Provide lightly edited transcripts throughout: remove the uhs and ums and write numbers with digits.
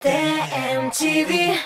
TMTV.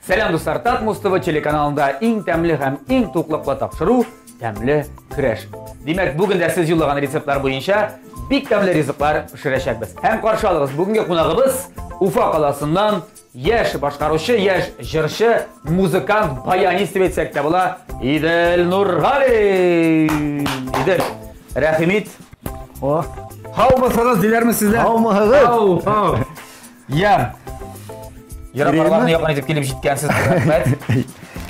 Сәлам дуслар, Татмус ТВ телеканалында иң тәмле һәм иң туклыклы тапшыру Тәмле көрәш. Димәк, бүген дә сез юллаган рецептлар буенча бик тәмле ризыклар пешерәчәкбез. Һәм каршы алыгыз, бүгенге кунагыбыз Уфа каласыннан яшь башкаручы, яшь җырчы, музыкант, баянист дип әйтсәк тә була, Идел Нургалин. Идел, рәхим ит. О, Һаумысыгыз диләрме сездә? Һаумыһыгыз. Һау, һау. Я. Еракларны якын итеп килеп җиткәнсез, рәхмәт.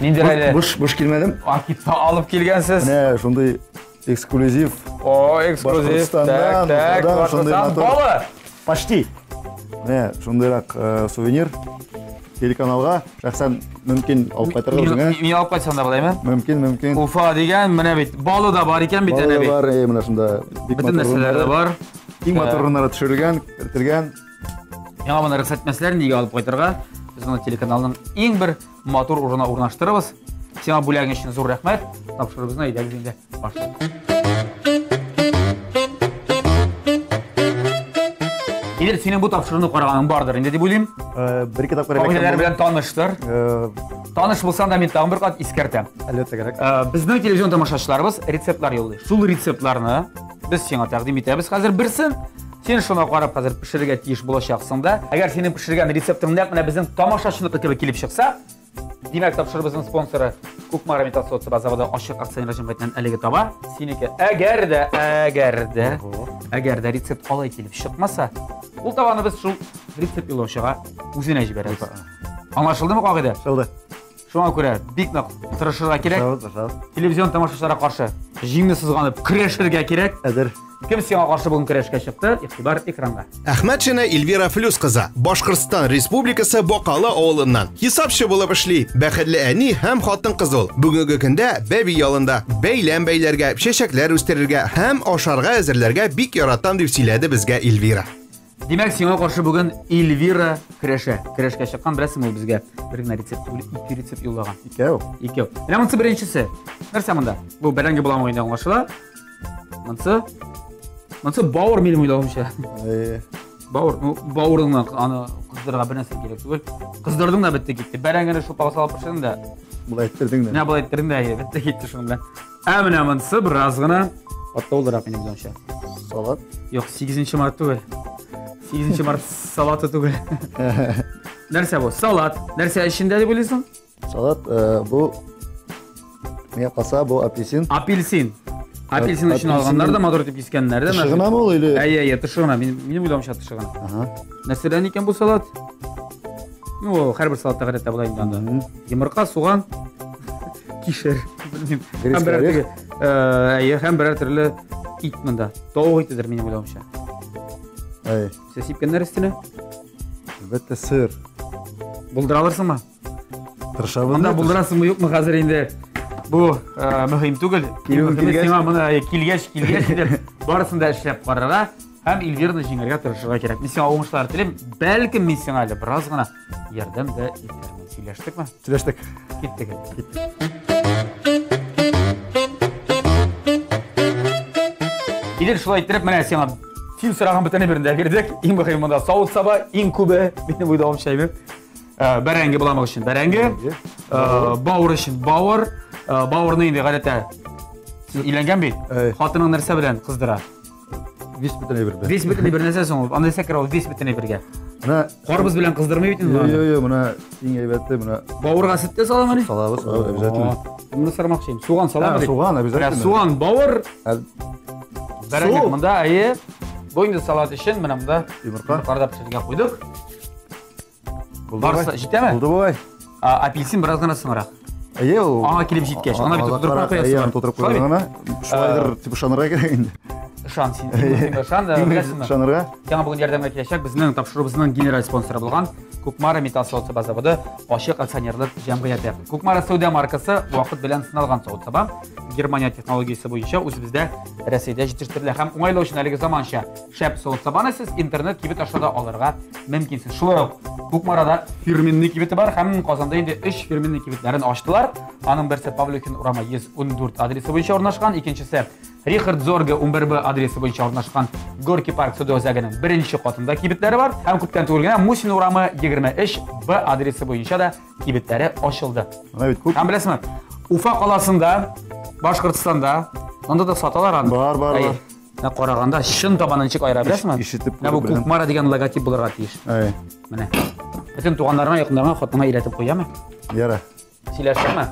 Ниндидер әле Буш, буш килмәдем. Акитта алып килгәнсез. Менә шундый эксклюзив. О, эксклюзив. Башкортстаннан, Так, так, Уфадан шундый Башкортстан матур. балы. Почти. Менә шундыйрак сувенир телеканалга шәхсән мөмкин алып кайтырга үзеңә. Мин алып кайтсам да булаймы? Мөмкин, мөмкин. Уфа дигән, менә бит балы да бар икән бит Балы әнә да бит. бар, менә шунда бик Бөтен матур нәрсәләр дә урыннары. бар. Иң матур урыннары төшерелгән, кертелгән. Миңа моны рөхсәт итмәсләр, нигә алып кайтырга? Без моны телеканалның иң бер матур урынына урнаштырабыз. Сиңа бүләгең өчен зур рәхмәт. Тапшыруыбызны әйдәгез инде башлыйк. Идел, синең бу тапшыруны караганың бардыр инде дип уйлыйм. Бер ике тапкыр Кагыйдәләр белән таныштыр. Таныш булсаң да мин тагын бер кат искәртәм. Әлбәттә кирәк. Безнең телевизион тамашачыларыбыз рецептлар юллый. Шул рецептларны без сиңа тәкъдим итәбез хәзер берсен. Син шуна карап хәзер пешерергә тиеш булачаксың да. Әгәр синең пешергән рецептың нәкъ менә безнең тамашачыныкы кебек килеп чыкса, димәк, тапшырубызның спонсоры Кукмара металл савыт-саба заводы ачык акционерлар җәмгыятеннән әлеге таба синеке. Әгәр дә, әгәр дә, әгәр дә рецепт алай килеп чыкмаса, ул табаны без шул рецепт юллаучыга үзенә җибәрәбез. Аңлашылдымы кагыйдә? Шылды. Шуңа күрә бик нык тырышырга кирәк. Тырышабыз, тырышабыз. Телевизион тамашачыларга каршы җиңне сызганып көрәшергә кирәк. Әзер. Кем сиңа каршы бүген көрәшкә чыкты? Игътибар экранга. Әхмәтшина Эльвира Флюс кызы, Башкортстан Республикасы Бакалы авылыннан. Хисапчы булып эшли, бәхетле әни һәм хатын кыз ул. Бүгенге көндә бәби ялында, бәйләм бәйләргә, чәчәкләр үстерергә һәм ашарга әзерләргә бик яратам дип сөйләде безгә Эльвира. Димәк, сиңа каршы бүген Эльвира көрәшә. Көрәшкә чыккан, беләсеңме, ул безгә бер генә рецепт түгел, ике рецепт юллаган. Икәү. Икәү. Менә монысы беренчесе. Нәрсә монда? Бу бәрәңге буламы инде аңлашыла. Монысы Монысы бавыр минем уйлавымча. Бавыр, ну, бавырыңны аны кыздырырга бер нәрсә кирәк түгел. Кыздырдың да бетте китте. Бәрәңгене шулпага салып пешердең дә. Болай иттердең дә. Менә болай иттердең дә, әйе, бетте китте шуның белән. Ә менә монысы бераз гына катлаулырак минем уйлавымча. Салат. Юк, 8 март түгел. 8 март салаты түгел. Нәрсә бу? Салат. Нәрсә эчендә дип уйлыйсың? Салат, бу миңа калса, бу апельсин. Апельсин. Апельсин өчен алганнар да матур итеп кискәннәр дә. Тышы гынамы ул или? Әйе, әйе, тышы гына. Минем уйлавымча тышы гына. Ага. Нәрсәдән икән бу салат? Ну, һәрбер салатта гадәттә була инде анда. Йомырка, суган, кишер, белмим. Һәм берәр теге, әйе, һәм берәр төрле ит монда. Тавык итедер минем уйлавымча. Әйе. Сез сипкәннәр өстенә? Әлбәттә, сыр. Булдыра алырсыңмы? Тырышабыз. Монда булдырасыңмы, юкмы хәзер инде? Бу мөһим түгел. Килүен килгәч. Сиңа моны килгәч, килгәч инде барысын да эшләп карарга һәм Эльвираны җиңәргә тырышырга кирәк. Мин сиңа уңышлар телим. Бәлкем мин сиңа әле бераз гына ярдәм дә итәрмен. Сөйләштекме? Сөйләштек. Киттек. Идел шулай иттереп менә сиңа син сораган бөтен әйберне дә бирдек. Иң мөһиме монда савыт-саба, иң күбе минем уйлавымча әйбер. Бәрәңге боламык өчен бәрәңге, бавыр өчен бавыр. Бавырны инде гадәттә син өйләнгән бит. Хатының нәрсә белән кыздыра? Весь бөтен әйбер белән. Весь бөтен әйбер нәрсә соң ул? Анда нәрсә керә ул весь бөтен әйбергә? Менә карбыз белән кыздырмый бит инде. Юк, юк, юк, менә иң әйбәте менә. Бавырга сөт тә саламыни? Салабыз, обязательно. Моны сармакчы идем. Суган саламы? Суган обязательно. Суган, бавыр. Бәрәңге монда, әйе. Бу инде салат өчен менә монда йомырка. Йомыркалар да пешерергә куйдык. Барысы җитәме? Булды бугай. Апельсин бераз гына соңрак. Әйе, ул. Аңа килеп җиткәч, ана бит тутырып куясың. Әйе, аны тутырып куясың гына. Шулайдыр дип ышанырга кирәк инде. Ышан син, иң мөһиме ышан, беләсеңме? Ышанырга. Сиңа бүген ярдәмгә киләчәк безнең тапшыруыбызның генераль спонсоры булган Кукмара металл савыт-саба заводы ачык акционерлык җәмгыяте. Кукмара сәүдә маркасы вакыт белән сыналган савыт-саба. Германия технологиясе буенча үзебездә Рәсәйдә җитештерелә һәм уңайлы өчен әлеге заманча шәп савыт-сабаны сез интернет кибет аша да алырга мөмкинсез. Шулай ук Кукмарада фирменный кибете бар һәм Казанда инде 3 фирменный кибетләрен ачтылар. Аның берсе Павлюхин урамы 114 адресы буенча урнашкан, икенчесе Рихард Зорге 11Б адресы буенча урнашкан Горки парк сәүдә үзәгенең беренче катында кибетләре бар. Һәм күптән түгел генә Мусин урамы 23Б адресы буенча да кибетләре ачылды. Менә бит күп. Һәм беләсеңме, Уфа каласында, Башкортстанда, анда да саталар аны. Бар, бар, бар. Менә караганда чын табанын ничек аера беләсеңме? Ишетеп Менә бу күреп беләм. Кукмара дигән логотип булырга тиеш. Әй. Менә. Бөтен туганнарыңа, якыннарыңа, хатыныңа өйрәтеп куямы? Яра. Сөйләштеңме?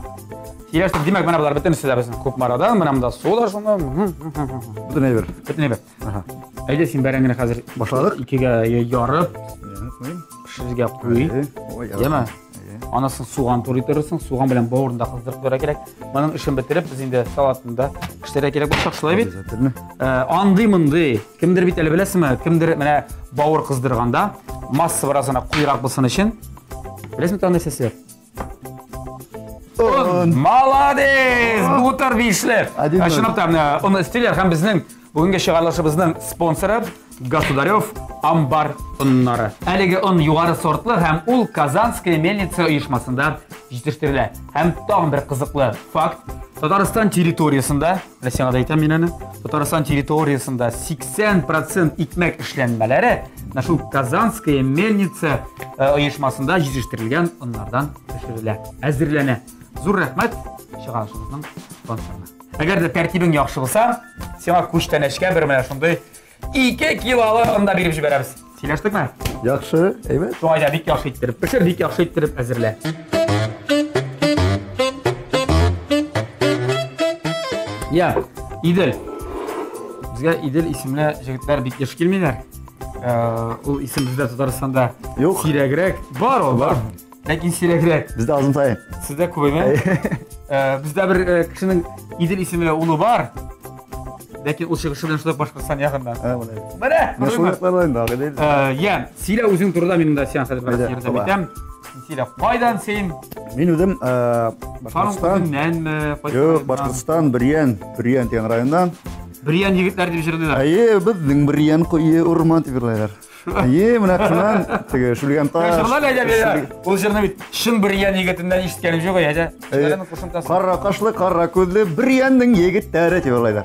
Сөйләштек. Димәк, менә болар бөтенесе дә безнең Кукмарадан, менә монда су да шунда. Бөтен әйбер. Бөтен әйбер. Ага. Әйдә син бәрәңгене хәзер Башладык? Икегә ярып, Куйым. пешерергә куй. Ой, Яме? Анысын суган турый торырсың, суган белән бавырын да кыздырып куярга кирәк. Моның эшен бетереп, без инде салатын да пешерергә кирәк булачак, шулай бит? Обязательно. Андый-мондый, кемдер бит әле беләсеңме, кемдер менә бавыр кыздырганда, масса бераз гына куерак булсын өчен, беләсеңме тагын нәрсәсе? Он. Молодец! Бутыр бишле. Один ноль. Чынлап та менә он өстиләр һәм безнең бүгенге чыгарылышыбызның спонсоры Государев амбар оннары. Әлеге он югары сортлы һәм ул Казанская мельница оешмасында җитештерелә. Һәм тагын бер кызыклы факт. Татарстан территориясендә, менә сиңа да әйтәм мин аны, Татарстан территориясендә 80% икмәк эшләнмәләре менә шул Казанская мельница оешмасында җитештерелгән оннардан пешерелә, әзерләнә. Зур рәхмәт чыгарылышыбызның спонсорына. Әгәр дә тәртибең яхшы булса, сиңа күчтәнәчкә бер менә шундый 2 килолы он да биреп җибәрәбез. Сөйләштекме? Яхшы, әйбәт. Шулай да бик яхшы иттереп пешер, бик яхшы иттереп әзерлә. Я, Идел. Безгә Идел исемле җегетләр бик еш килмиләр. Ул исем бездә Татарстанда Юк. сирәгрәк. Бар ул, бар. Ләкин сирәгрәк. Бездә азын саен. Сездә күбеме? Бездә бер кешенең Идел исемле улы бар. Ләкин ул чыгышы белән шулай Башкортстан ягыннан. Ә, менә. Менә, Менә шул якларда инде, Агыйдел. Я, сөйлә үзең турында, мин дә сиңа хәзер бераз Әйдә, ярдәм таба. итәм. Син сөйлә, кайдан син? Мин үзем Саның Башкортстан. үзеңнәнме? Кайсы Юк, районнан? Башкортстан, Бөрьян, Бөрьян дигән районнан. Бөрьян егетләр дип җырлыйлар. Әйе, безнең Бөрьян куе урман дип җырлыйлар. Әйе, менә шуннан теге Шүлгән таш. Җырлар әйдә, әйдә. Ул җырны бит чын Бөрьян егетеннән ишеткәнем юк, әйдә. Әйе. Шүлгәннең кушымтасы. Кара кашлы, кара күзле Бөрьянның егетләре дип җырлыйлар.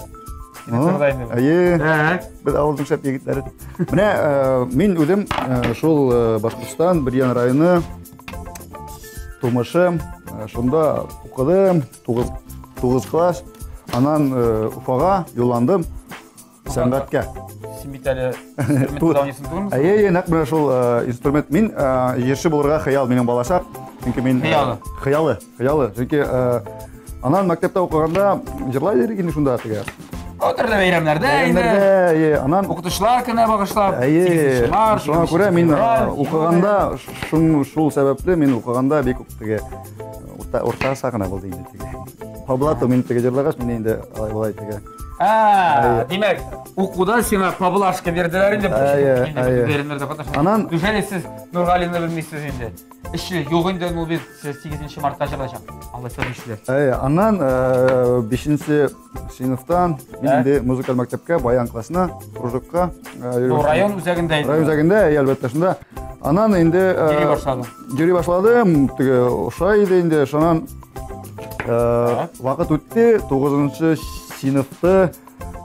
Турыда инде. Әйе. Так. Без авылның шәп егетләре. Менә мин үзем шул Башкортстан, Бөрьян районы тумышы, шунда укыдым, 9 класс. Аннан Уфага юлландым сәнгатькә. Син бит әле инструмент уйныйсың түгелме? Әйе, әйе, нәкъ менә шул инструмент. Мин җырчы булырга хыял минем балачак. Чөнки мин Хыялы. Хыялы, хыялы. Чөнки аннан мәктәптә укыганда җырлай идек инде шунда теге. О, төрле бәйрәмнәрдә инде. Бәйрәмнәрдә, әйе, аннан Укытучылар көненә багышлап, Әйе, 8 март, шуңа күрә мин 23 февраль, укыганда, шул сәбәпле мин укыганда бик үк теге урта сагына булды инде теге. Паблато мин теге җырлагач, мин инде алай болай теге. А, димәк, укуда сиңа поблажка бирделәр инде. Әйе, әйе. Бәйрәмнәрдә катнашып. Аннан Неужели сез Нургалинны белмисез инде? Эшче юк инде, ул бит 8 мартта җырлачак. Аллаһ эшләр. Әйе, аннан 5 сыйныфтан мин инде музыкаль мәктәпкә, баян классына, кружокка йөри Бу башладым. район үзәгендә инде. Район үзәгендә, әйе, әлбәттә, шунда. Аннан инде Йөри башладың. Йөри башладым, теге ошай иде инде, шуннан вакыт үтте, 9 сыйныфты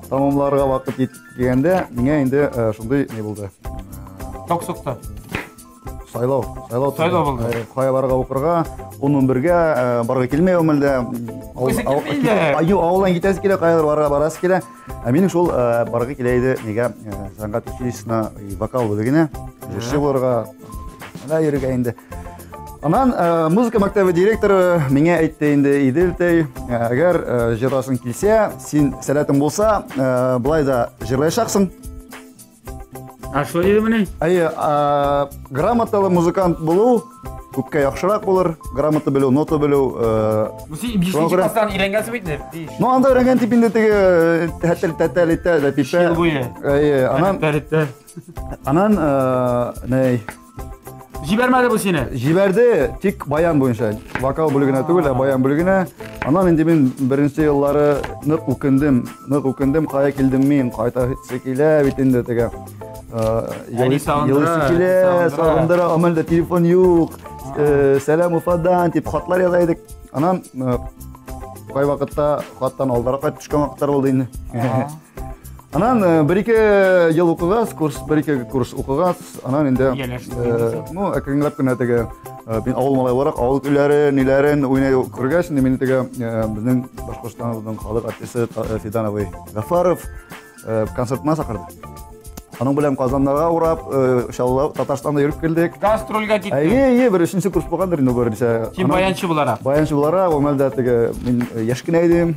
тамамларга вакыт җиткәндә, миңа инде шундый ни булды. Ток сукты. Сайлау, сайлау. Сайлау булды. Кая барырга укырга, 10-11-гә барырга килмәй ул мәлдә. Үзе килми инде. Аю, авылдан китәсе килә, каядыр барырга барасы килә. Ә минем шул барырга килә иде, нигә сәнгать училищесына вокал бүлегенә, җырчы булырга, менә йөрергә инде. Аннан музыка мәктәбе директоры миңа әйтте инде, Идел тәй, әгәр җырласың килсә, син сәләтең булса, былай да җырлаячаксың. А что диде менә? Әйе, грамоталы музыкант булу Күпкә яхшырак булыр, грамота белү, нота белү. Ну, син бишенче класстан өйрәнгәнсең бит инде. Биш. Ну, анда өйрәнгән дип инде теге тәтел тәтел итә дә пипә. Ел буе. Әйе, анан анан ней Җибәрмәде бу сине. Җибәрде, тик баян буенча. Вокал бүлегенә түгел, ә баян бүлегенә. Аннан инде мин беренче еллары нык үкендем, нык үкендем, кая килдем мин, кайтасы килә бит инде теге. Елыйсы килә, сагындыра, амәлдә телефон юк. Сәлам Уфадан дип хатлар яза идек. Аннан кайвакытта хаттан алдарак кайтып төшкән вакытлар булды инде. Анан бер-ике ел укыгач, курс бер-ике курс укыгач, анан инде ну, әкренләп кенә теге мин авыл малай буларак авыл көйләре, ниләрен уйнай күргәч, инде мине теге безнең Башкортстаныбызның халык артисты Фидан абый Гафаров концертына чакырды. Аның белән Казаннарга урап, Чаллы, Татарстанда йөреп килдек. Гастрольгә киттек. Әйе, әйе, бер өченче курс булгандыр инде беренче. Син баянчы буларак. Баянчы буларак, ул мәлдә теге мин яшь кенә идем,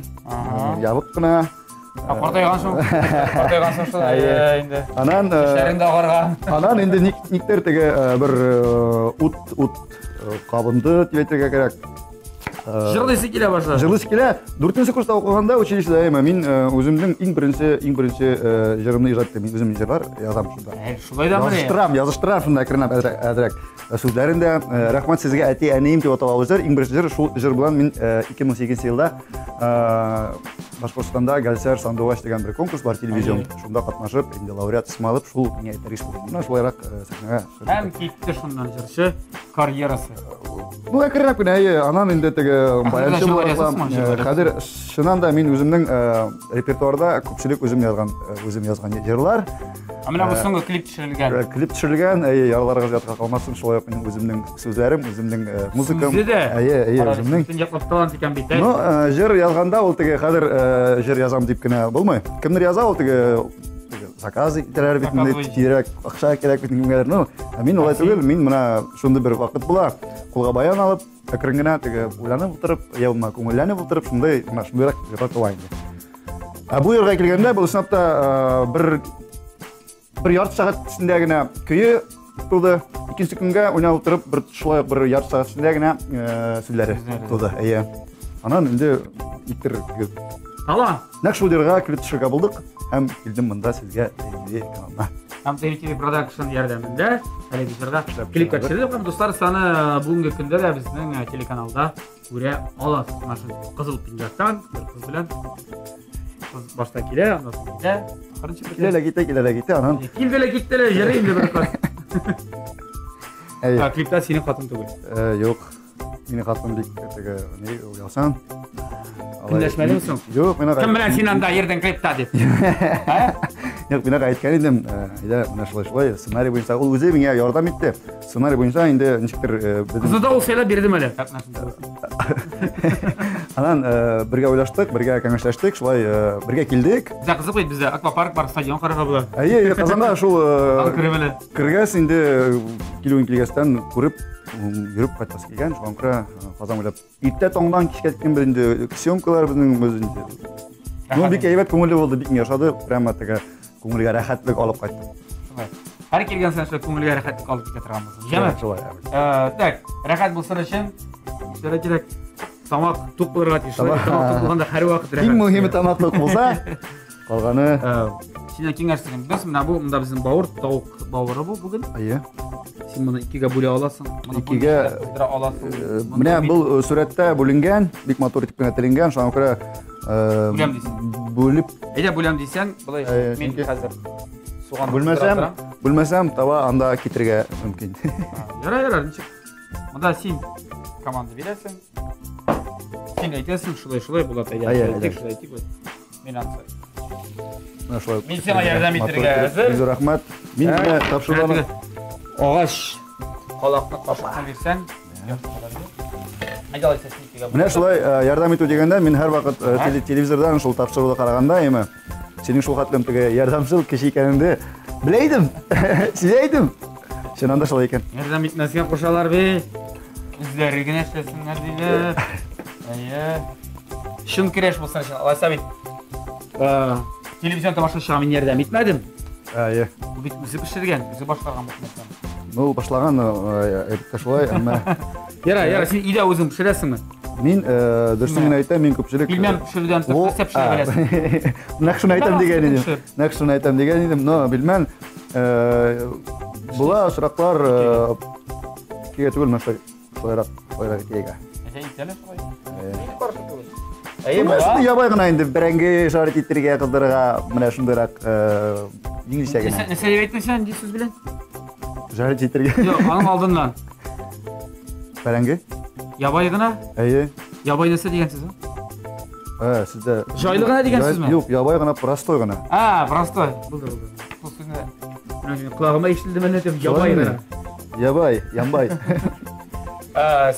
ябык кына. Картайган шул. Картайган шул инде. Анан тешләрең дә агарган. Анан инде никтер теге бер ут ут кабынды дип әйтергә кирәк. Җырлыйсы килә башлады. Җырлыйсы килә. Дүртенче курста укыганда училищеда әйме мин үземнең иң беренче иң беренче җырымны иҗат иттем. Мин үзем җырлар язам шунда. Шулай да мени? Языштырам, языштырам шунда әкренләп әзрәк. Сүзләрен дә рәхмәт сезгә әти әнием дип атала ул җыр. Иң беренче җыр шул җыр белән мин 2008 елда Башкортстанда Гәлсәр Сандугач дигән бер конкурс бар телевизион. Шунда катнашып, инде лауреат исеме алып, шул миңа этәргеч булды. Менә шулайрак сәхнәгә. Һәм китте шуннан җырчы карьерасы. Ну, әкренләп кенә, әйе, анан инде теге баянчы буларак. Хәзер чыннан да мин үземнең репертуарда күпчелек үзем язган, үзем язган җырлар. Ә менә бу соңгы клип төшерелгән. Клип төшерелгән, әйе, ярларыгыз ятка калмасын, шулай ук минем үземнең сүзләрем, үземнең музыкам. Сүзе дә. Әйе, әйе, үземнең. Син яклап талант икән бит, Ну, җыр язганда ул теге хәзер җыр язам дип кенә булмый. Кемдер яза ул теге заказ итәләр бит инде, кирәк, акча кирәк бит кемгәдер. Ну, ә мин улай түгел, мин менә шундый бер вакыт була, кулга баян алып, әкрен генә теге уйланып утырып, я булма күңелләнеп утырып, шундый, менә шундыйрак җырлар туа инде. Ә бу җырга килгәндә, бу чынлап та бер бер ярты сәгать эчендә генә көе туды. Икенче көнгә уйнап утырып, бер шулай ук бер ярты сәгать эчендә генә сүзләре туды. Әйе. Анан инде никтер Талант. Нәкъ шул җырга клип төшерергә булдык һәм килдем монда сезгә TV каналына. Һәм TV Production ярдәмендә әлеге җырга клипка төшердек. Һәм дуслар, саны бүгенге көндә дә безнең телеканалда күрә аласыз. Менә шул кызыл пинжактан бер кыз белән кыз башта килә, аннан соң китә. Ахырынчы Килә лә китә, килә лә китә, аннан. Килде лә китте лә, җыры инде бер кыз. Әйе. Ә клипта синең хатын түгел. Юк. Минем хатын бик теге ни уялсан. Көнләшмәдеңме соң? Юк, мин Кем белән син анда йөрдең клипта дип? Юк, мин әйткән идем, әйдә, менә шулай шулай сценарий буенча ул үзе миңа ярдәм итте. Сценарий буенча инде ничектер безнең Кызы да ул сайлап бирдеме әле? Анан бергә уйлаштык, бергә киңәшләштек, шулай бергә килдек. Бездә кызык бит, бездә аквапарк бар, стадион карарга була. Әйе, әйе, Казанда шул кереп әле. Кергәс инде килүен килгәстән күреп йөреп кайтасы килгән, шуңа күрә Казан буйлап Иртә таңнан кичкә тиклем без инде съемкалар безнең без инде. Ну, бик әйбәт күңелле булды, бик миңа ошады. Прямо теге күңелгә рәхәтлек алып кайттым. Шулай. Һәр килгән саен шулай күңелгә рәхәтлек алып китә торган булсын. Җәме? Шулай. Так, рәхәт булсын өчен нишләргә кирәк? Тамак тук булырга тиеш. Тамак тук булганда һәрвакыт рәхәт. Иң мөһиме тамак тук булса, калганы Синнән киңәш сорыйм. Без менә бу монда безнең бавыр, тавык бавыры бу бүген. Әйе. Син моны икегә бүлә аласың. Моны икегә кыздыра аласың. Менә был сурәттә бүленгән, бик матур итеп кенә теленгән, шуңа күрә бүләм дисең. Бүлеп. Әйдә бүләм дисәң, болай мин хәзер суган бүлмәсәм, бүлмәсәм, таба анда китергә мөмкин. Ярар, ярар, ничек? Монда син команда бирәсең. Син әйтәсең, шулай, шулай була, әйдә, шулай итик. Мин ансы. Менә шулай. Мин сиңа ярдәм итәргә әзер. Бик зур рәхмәт. Мин менә тапшырудан агач калакны кашыкны бирсәң, яхшы булыр иде. Әйдә алайса син икегә. Менә шулай ярдәм итү дигәндә, мин һәрвакыт телевизордан шул тапшыруды караганда, әйме, синең шул хәтлем теге ярдәмчел кеше икәнеңне белә идем. Сизә идем. Чыннан да шулай икән. Ярдәм итмәскә кушалар бит. Үзләре генә эшләсеннәр диләр. Әйе. Чын көрәш булсын өчен, алайса бит. Телевизион тамашачыга мин ярдәм итмәдем. Әйе. Бу бит үзе пешергән, үзе башкарган бу нәрсәне. Ну, башлаган, әлбәттә шулай, әмма Яра, яра, син өйдә үзең пешерәсеңме? Мин дөресен генә әйтәм, мин күпчелек Пилмән пешерүдән тыш нәрсә пешерә беләсең? Нәкъ шуны әйтәм дигән идем. Нәкъ шуны әйтәм дигән идем, но пилмән була очраклар кигә түгел, менә шулайрак, шулайрак итегә. Әйдә, итәле шулай. Мин каршы түгел. Әйе, була. Ябай гына инде бәрәңге жарить итәргә, кыздырырга, менә шундыйрак җиңелчә генә. Нәрсә дип әйттең син, нинди сүз белән? Жарить итәргә. Юк, аның алдыннан. Бәрәңге? Ябай гына? Әйе. Ябай нәрсә дигән сүз ул? Ә, сездә Җайлы гына дигән сүзме? Юк, ябай гына, простой гына. А, простой. Булды, булды. Бу сүзне менә колагыма ишетелде мәллә дип, ябай гына. Ябай, ямбай.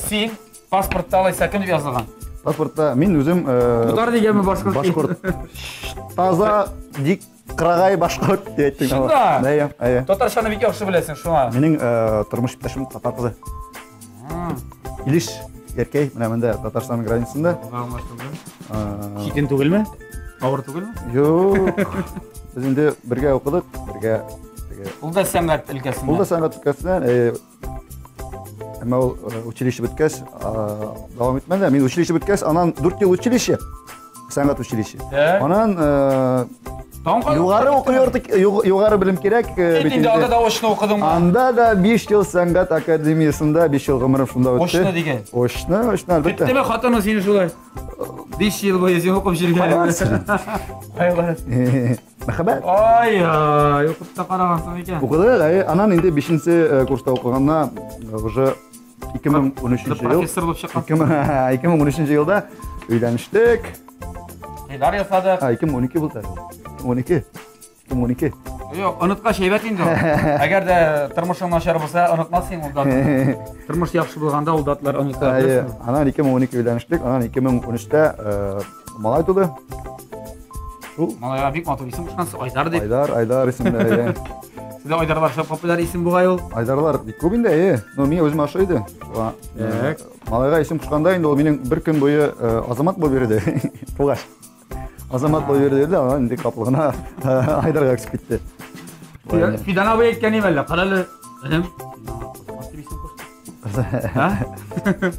Син паспортта алайса кем дип язылган? Паспортта мин үзем Татар дигәнме башкорт? Башкорт. Таза дик Кырагай башкорт дип әйттең. Чынлап? Әйе, әйе. Татарчаны бик яхшы беләсең, шуңа. Минем тормыш иптәшем татар кызы. Илеш Яркәй, менә монда Татарстан границасында. Аңлашылды. Читен түгелме? Авыр түгелме? Юк. Без инде бергә укыдык, бергә Ул да сәнгать өлкәсендә. Ул да сәнгать өлкәсеннән, әмма ул училище беткәч, дәвам итмәде. Мин училище беткәч, аннан 4 ел училище, сәнгать училище. Аннан югары уку йорты, югары белем кирәк бит инде. Анда да очно укыдыңмы? Анда да 5 ел сәнгать академиясендә 5 ел гомерем шунда үтте. Очно дигән. Очно, очно, әлбәттә. Беттеме хатының сине шулай? 5 ел буе син укып йөргән. Кая барасың? Мәхәббәт. Ай, ай, укып та карагансың икән. Укыдык, әйе. Аннан инде 5 курста укыганда уже 2013 ел. Профессор булып чыккан. 2013 елда өйләнештек. Туйлар ясадык. А, 2012 булды. 2012. 2012. Юк, оныткач әйбәт инде ул. Әгәр дә тормышың начар булса, онытмассың ул датаны. Тормыш яхшы булганда ул датлар онытыла. Әйе, аннан 2012 өйләнештек, аннан 2013-тә малай туды. Шул. Малайга бик матур исем кушкансыз, Айдар дип. Айдар, Айдар исемле, әйе. Сездә Айдарлар шәп популяр исем бугай ул. Айдарлар бик күп инде, әйе. Но миңа үземә ошый иде. Шуңа, Так. Малайга исем кушканда инде ул минем бер көн буе Азамат булып йөрде. Тугач. Азамат булып йөрде дә, аннан инде каплыгына Айдарга күчеп китте. Фидан абый әйткән иде әллә, карале, энем, Азамат дип исем куштык.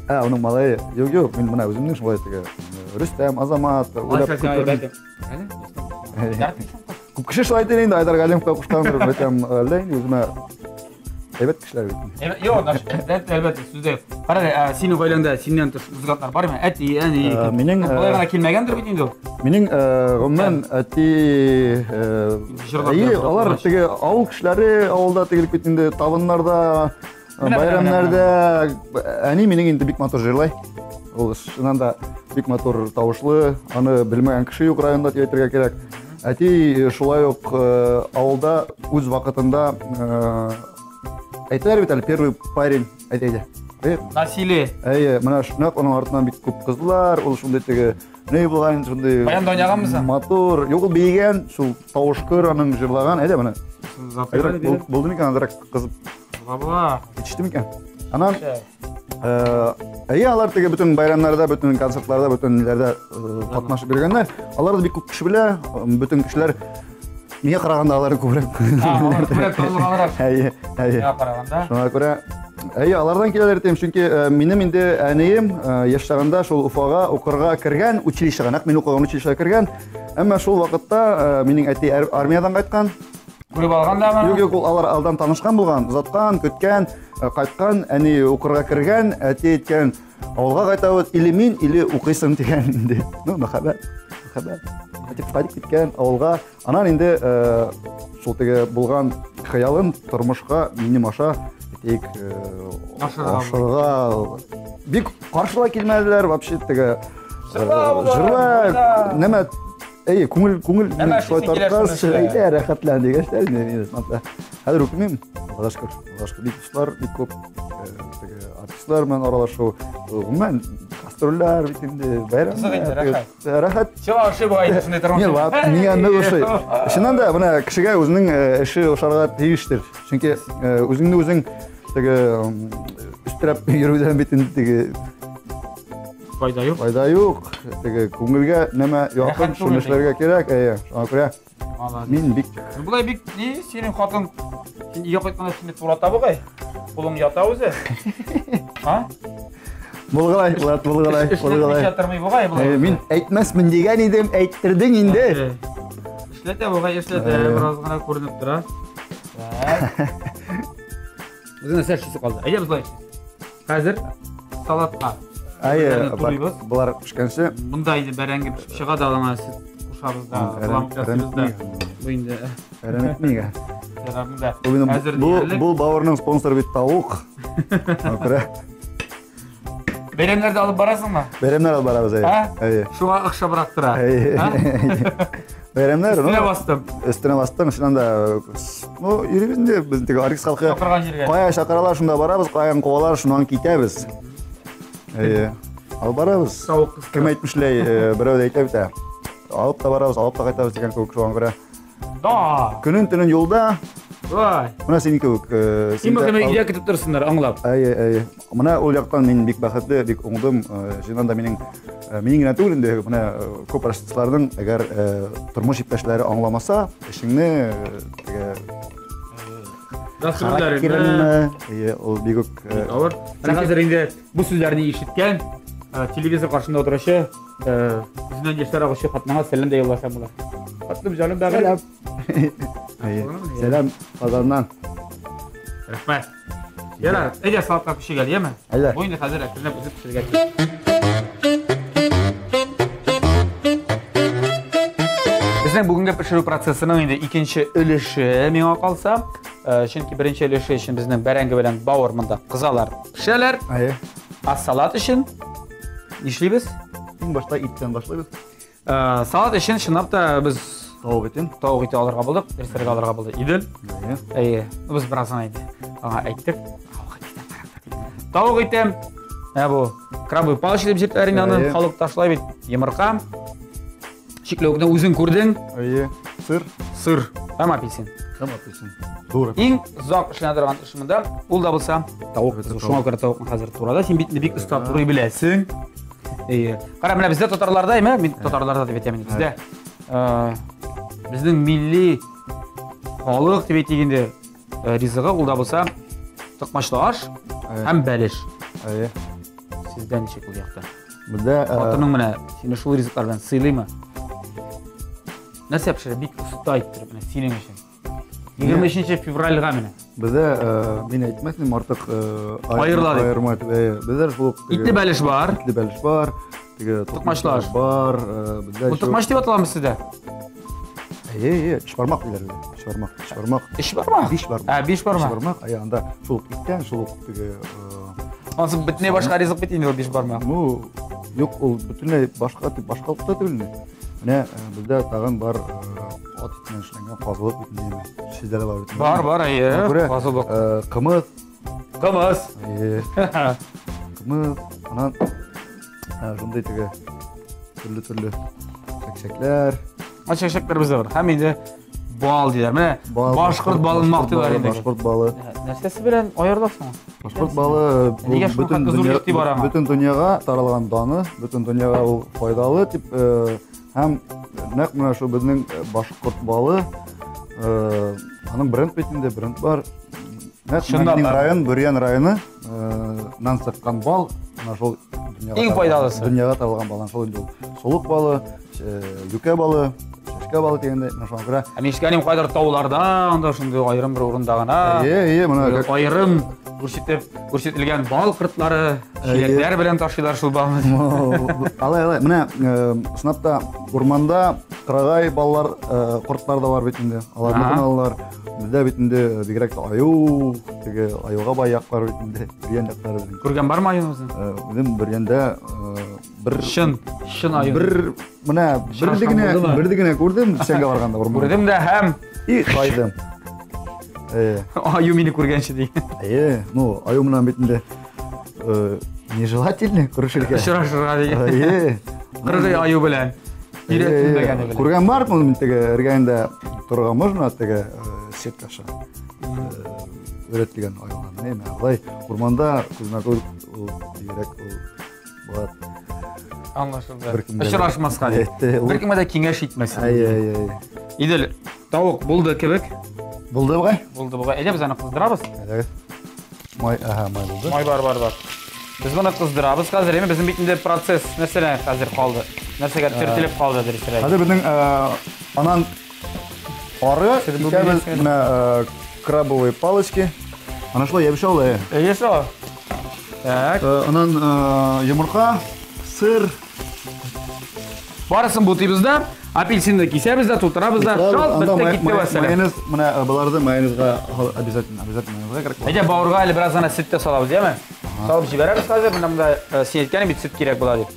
Ә, аның малае. Юк, юк, мин менә үземнең шулай теге Рөстәм, Азамат, уйлап Күп кеше шулай әйтә инде, Айдар Галимовка кушкандыр, әйтәм, әллә инде үземә әйбәт кешеләр бит. Юк, әлбәттә, сүз дә юк. Кара әле, синең гаиләңдә синнән тыш музыкантлар бармы? Әти, әни. Минем Болай гына килмәгәндер бит инде ул. Минем гомумән әти әйе, алар теге авыл кешеләре, авылда тегелек бит инде табыннарда, байрамнарда әни минем инде бик матур җырлый. Ул чыннан да бик матур тавышлы, аны белмәгән кеше юк районда дип әйтергә кирәк. Әти шулай ук авылда үз вакытында әйтәләр бит әле, первый парень, әйдә, әйдә. Насилие. Әйе, менә нәкъ аның артыннан бик күп кызлар, ул шундый теге ни булган, шундый. Баянда уйнаганмы соң? Матур. Юк, ул биегән, шул тавыш көр аның җырлаган. Әйдә менә. Булды микән, азрак кызып? Була, була. Җитеште микән? Анан әйе, алар теге бөтен байрамнарда, бөтен концертларда, бөтен ниләрдә катнашып йөргәннәр. Алар да бик күп кеше белә, бөтен кешеләр миңа караганда алар күбрәк. Алар күбрәк танылганрак. Әйе, әйе. Миңа караганда. Шуңа күрә әйе, алардан киләләр дим, чөнки минем инде әнием яшь чагында шул Уфага укырга кергән, училищега, нәкъ мин укыган училищега кергән. Әмма шул вакытта минем әти армиядән кайткан. Күреп алган да Юк, юк, ул алар алдан танышкан булган, озаткан, көткән, кайткан, әни укырга кергән, әти әйткән, авылга кайтабыз, или мин, или укыйсың дигән инде. Ну, мәхәббәт, мәхәббәт. Әти кайтып киткән авылга. Анан инде шул теге булган хыялын тормышка минем аша әйтик, ашырга бик каршыла килмәделәр, вообще теге җырла, нәмә Әйе, күңел күңел шулай тарткач, әйдә, рәхәтлән дигәч, инде хәзер үкенмим. Аллага шөкер, Аллага шөкер, бик дуслар, бик күп теге артистлар белән аралашу, гомумән, гастрольләр бит инде, бәйрәм. Кызык инде, рәхәт. Рәхәт. Сиңа ошый бугай инде шундый тормыш. Мин лап, миңа нык ошый. Чыннан да, менә кешегә үзенең эше ошарга тиештер. Чөнки үзеңне үзең теге өстерәп йөрүдән бит инде теге Файда юк. Файда юк. Теге күңелгә нәмә якын, шуны эшләргә кирәк. Әйе, шуңа күрә мин бик Болай бик ни, синең хатын син өйгә кайтканда сине турата бугай. Кулың ята үзе. А? Булгалай, Булат, булгалай, булгалай. Эшләтмичә тормый бугай болай. Мин әйтмәсмен дигән идем, әйттердең инде. Эшләтә бугай, эшләтә, бераз гына күренеп тора. Так. Безнең нәрсә эшлисе калды? Әйдә без болай. Хәзер салатка. Әйе, болар пешкәнче. Монда инде бәрәңге пешеп чыга да, аңа сөт кушабыз да, куламык ясыйбыз да. Бу инде Әрәм итмигә. Ярар, Хәзер бу бавырның спонсоры бит тавык. Күрә. Бәйрәмнәрдә алып барасыңмы? Бәйрәмнәр алып барабыз, әйе. Әйе. Шуңа охшабрак тора. Бәйрәмнәр, ну, өстенә бастым. Өстенә бастым, чыннан да, ну, йөрибез инде, без теге Аргиз халкы. Чакырган җиргә. Кая чакыралар, шунда барабыз, каян куалар, шуннан китәбез. Әйе. Алып барабыз. Тавык. Кем әйтмешләй, берәү дә әйтә бит. Алып та барабыз, алып та кайтабыз дигән кебек, шуңа күрә. Да. Көнен төнен юлда. Вай. Менә синең кебек. Син мөһиме өйдә көтеп торсыннар, аңлап. Әйе, әйе. Менә ул яктан мин бик бәхетле, бик уңдым. Чыннан да минем минем генә түгел инде, менә күп артистларның әгәр тормыш иптәшләре аңламаса, эшеңне теге характерыңны, әйе, ул бик үк авыр. Менә хәзер инде бу сүзләрне ишеткән телевизор каршында утыручы Үзеннән яшьләр агучы хатыныңа сәлам дә юлласам була. Хатыным җаным бәгырем. Сәлам Казаннан. Рәхмәт. Ярар, әйдә салатка күчик әле, яме? Әйдә. Бу инде хәзер әкренләп үзе пешергә тиеш. Безнең бүгенге пешерү процессының инде икенче өлеше миңа калса, чөнки беренче өлеше өчен безнең бәрәңге белән бавыр монда кызалар, пешәләр. Әйе. Ә салат өчен Нишлибез? Иң башта иттән башлыйбыз. Салат өчен чынлап та без тавык итен. Тавык ите алырга булдык, ресторга алырга булдык. Идел. Әйе. Без бераз гына инде аңа әйттек. Тавык ите. Ә бу крабовый палочка дип җиртләр инде аны халык ташлай бит. Йомырка. Чикләвекне үзең күрдең. Әйе. Сыр. Сыр. Һәм апельсин. Һәм апельсин. Тура. Иң озак эшләнә торган эш монда, ул да булса тавык. Шуңа күрә тавыкны хәзер турада. Син бит бик оста турый беләсең. Әйе. Кара, менә бездә татарларда, әйме? Мин татарларда дип әйтәм инде. Бездә безнең милли халык дип әйтик инде ризыгы ул да булса токмачлы аш һәм бәлеш. Әйе. Сездә ничек ул якта? Бездә хатының менә сине шул ризыклар белән сыйлыймы? Нәрсә пешерә? Бик оста иттереп менә синең өчен. 23 февральгә менә. Бездә мин әйтмәс идем артык аерыла дип. Аерма дип. Бездә шул итле бәлеш бар. Итле бәлеш бар. Теге токмачлы аш бар. Бездә Бу токмач дип аталамы сездә? Әйе, әйе, өчбармак диләр. Өчбармак, өчбармак. Өчбармак? Бишбармак. Ә, бишбармак. Бишбармак, әйе, анда шул иттән, шул теге Ансы бөтенләй башка ризык бит инде ул бишбармак. Ну, юк, ул бөтенләй башка дип башка та түгел инде. Менә бездә тагын бар ат итеннән эшләнгән казылык бит инде. Сездә дә бар бит. Бар, бар, әйе. Казылык. Кымыз. Кымыз. Әйе. Кымыз, анан шундый теге төрле-төрле чәкчәкләр. Чәкчәкләр бездә бар. Һәм инде бал диләр. Менә башкорт балын мактыйлар инде. Башкорт балы. Нәрсәсе белән аерыласың? Башкорт балы бөтен дөнья, бөтен дөньяга таралган даны, бөтен дөньяга ул файдалы дип һәм нәкъ менә шул безнең башкорт балы аның бренд бит инде, бренд бар. Нәкъ менә район, Бөрьян районы нан чыккан бал, менә шул иң файдалысы. Дөньяга таралган бал, шул инде ул. Солык балы, юкә балы, чәчкә балы дигәндә, менә шуңа күрә. Ә мин ишеткәнем кайдыр тауларда, анда шундый аерым бер урында гына. Әйе, әйе, менә аерым күрсәтеп, күрсәтелгән бал кортлары, чиләкләр белән ташыйлар шул балны. Алай, алай. Менә чынлап та урманда кырагай баллар, кортлар да бар бит инде. Аларны гына алалар. Бездә бит инде бигрәк тә аю, теге аюга бай яклар бит инде, Бөрьян яклары безнең. Күргән бармы аюны үзең? Үзем Бөрьяндә бер чын, чын аю. Бер менә берде генә, берде генә күрдем, печәнгә барганда урманда. Күрдем дә һәм и тайдым. Э. Аю мине күргәнче ди. Әйе, ну, аю менән бит инде нежелательно күрешергә. Очрашырга ди. Әйе. Кыргый аю белән. Өйрәтелмәгәне белән. Күргән бар, мин теге эргәндә торырга можно, теге сетка аша. Өйрәтелгән аюлар. Менә алай урманда күзмә күз ул бигрәк ул Булат. Аңлашылды. Очрашмаска дип. Беркемгә дә киңәш итмәсен. Әйе, әйе, әйе. Идел, тавык булды кебек. Булды бугай? Булды бугай. Әйдә без аны кыздырабыз. Әйдәгез. Май, ага, май булды. Май бар, бар, бар. Без моны кыздырабыз хәзер. Әйме, безнең бит инде процесс нәрсәдән хәзер калды? Нәрсәгә төртелеп калды дөресрәк? Хәзер безнең анан ары икәбез менә крабовые палочки. Ана шулай ябыша ул, әйе. Әйе шул. Так. Анан йомырка, сыр. Барысын бутыйбыз да, апельсинны кисәбез дә, тутырабыз да. Шал, бетте китте вәссәлам. Майонез, менә боларды майонезга обязательно, обязательно майонезга кирәк. Әйдә, бавырга әле бераз гына сөт тә салабыз, яме? Салып җибәрәбез хәзер, менә монда син әйткән бит сөт кирәк була дип.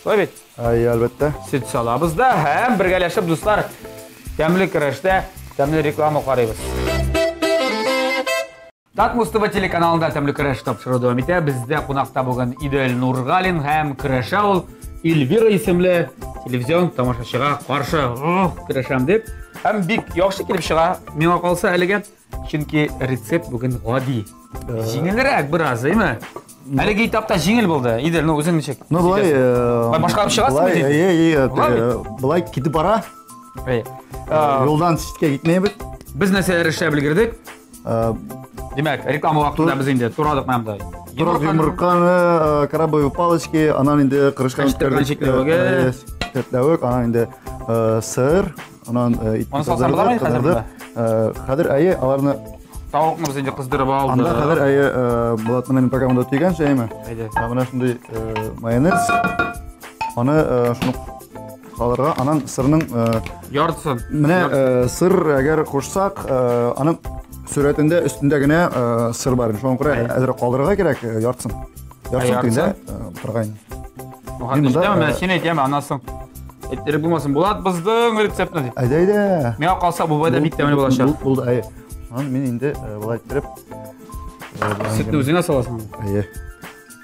Шулай бит? Әйе, әлбәттә. Сөт салабыз да һәм бергәләшеп, дуслар, тәмле көрәштә тәмле реклама карыйбыз. Татмус ТВ телеканалында тәмле көрәш тапшыруы дәвам итә. Бездә кунакта бүген Идел Нургалин һәм көрәшә ул Эльвира исемле телевизион тамашачыга каршы көрәшәм дип. Һәм бик яхшы килеп чыга миңа калса әлегә, чөнки рецепт бүген гади. Җиңелрәк бераз, әйме? Әлеге этапта җиңел булды. Идел, ну үзең ничек? Ну, былай, башкарып чыгасың бит. Әйе, әйе, былай китеп бара. Юлдан читкә китмәйбез. Без нәрсәләр эшләп өлгердек? Димәк, реклама вакытында без инде турадык менә монда. Турак йомырканы, крабовые палочки, анан инде кырышкан чикләвеге. Чикләвек, анан инде сыр, анан ит. Аны салсам буламы хәзер монда? Хәзер әйе, аларны тавыкны без инде кыздырып алдык. Анда хәзер әйе, Булат менә мин пока монда төйгән шәйме? Әйдә. Менә шундый майонез. Аны шуны салырга, анан сырның яртысын. Менә сыр әгәр кушсак, аның сурәтендә өстендә генә сыр бар. Шуңа күрә әзрәк калдырырга кирәк, яртысын. Яртысын дигәндә утырга инде. Менә син әйт, яме, аннан соң әйттереп булмасын. Булат боздың рецептны дип. Әйдә, әйдә. Миңа калса бу байда бик тәмле булачак. Булды, әйе. Анан мин инде болай иттереп сөтне үзеңә саласың. Әйе.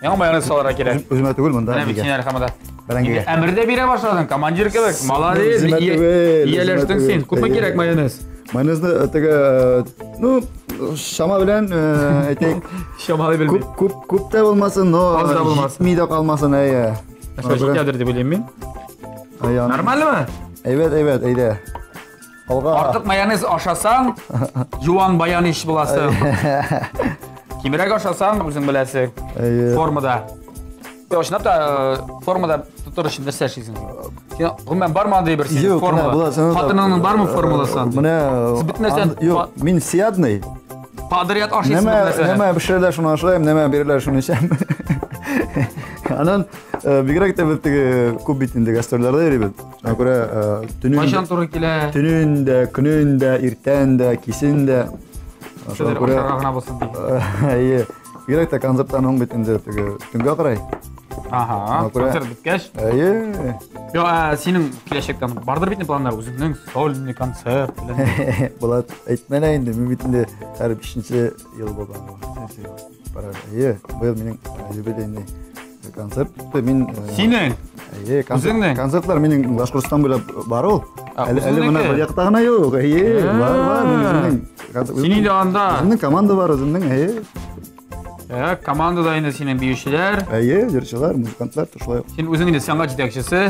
Яңа майонез салырга кирәк. Үземә түгел монда. Менә бит син әле хамада. Бәрәңгегә. Әмер дә бирә башладың, командир кебек. Молодец, ияләштең син. Күпме кирәк майонез? Майонезны теге, ну, шама белән әйтик. Шамалы белмим. Күп, күп, күп тә булмасын, но аз да булмасын. Җитми дә калмасын, әйе. Шулай җитәдер дип уйлыйм мин. Нормальмы? Әйбәт, әйбәт, әйдә. Алга. Артык майонез ашасаң, юан баян иш буласың. Кимрәк ашасаң, үзең беләсең. Формада. Чынлап та формада тотыр өчен нәрсә эшлисең? Син гомумән бармы андый бер синең формула? Хатыныңның бармы формуласы андый? Менә бөтен нәрсә юк, мин всеядный. Подряд ашыйсың бөтен нәрсәне. Нәмә пешерәләр, шуны ашыйм, нәмә бирәләр, шуны эчәм. Анан бигрәк тә без теге күп бит инде гастрольләрдә йөрибез. Шуңа күрә төнен кайчан туры килә? Төнен дә, көнен дә, иртән дә, кисен дә. Шуңа күрә гына булсын дип. Әйе. Бигрәк тә концерттан соң бит инде теге төнгә карай. Ага, концерт беткәч. Әйе. Йо, синең киләчәктә бардыр бит планнар, үзеңнең сольный концерт белән. Булат, әйтмә лә инде, мин бит инде һәр 5 ел булган. Әйе, быел минем юбилейный концерт. Мин Синең? Әйе, концертлар минем Башкортстан буйлап бар ул. Әле менә бер якта гына юк. Әйе, бар, бар, мин үземнең концерт. Синең дә анда. Үземнең команда бар, үземнең, әйе. Командада инде синең биючеләр. Әйе, җырчылар, музыкантлар, шулай. Син үзең инде сәнгать җитәкчесе.